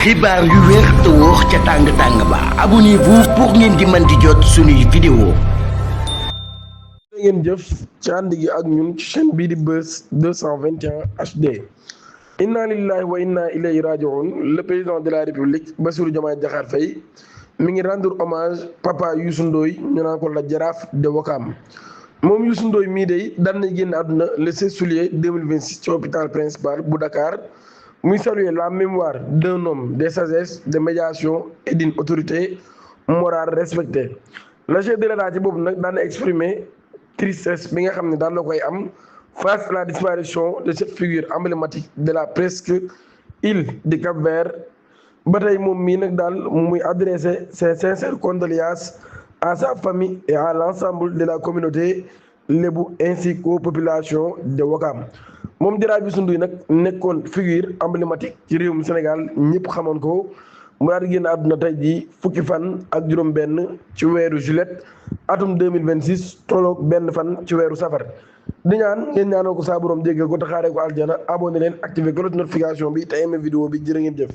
xibaar yu wér te wóor ca tàng ba abonnez-vous pour ngeen di mën di jot suñuy vidéo. ngeen jëf ci ànd gi ak ñun ci chaîne bii di Buzz 221 HD. inna lillahi wa inna ilayhi raji'un. Le président de la république Bassirou Diomaye Diakhar Faye mi ngi rendre hommage papa Youssou Ndoye ñu naan ko la jaraaf de Ouakam. moom Youssou Ndoye mii day daan na génn àdduna le 16 juillet 2026 ci hôpital principal bu Dakar. muy saluer la mémoire d'un homme de sagesse, de médiation et d'une autorité morale respectée. Le chef de l'État ci boobu nag daan na exprimer tristesse bi nga xam ne daan na koy am face à la disparition de cette figure emblématique de la presque île du Cap-Vert. ba tey moom mii nag daal muy adresser ses sincères condoléances à sa famille et à l'ensemble de la communauté lébu ainsi qu'aux populations de Ouakam. moom jaraaf Youssou Ndoye nag nekkoon figure emblématique ci réewum Sénégal ñëpp xamoon ko mu daal di génn àdduna tey jii fukki fan ak juróom-benn ci weeru juillet atum 2026 tolloog benn fan ci weeru safar. di ñaan ngeen ñaanoo ko saa borom jéggal ko te xaaree ko aljana abonné leen activé cloche notification bi te aimé vidéo bi jërë ngeen jëf.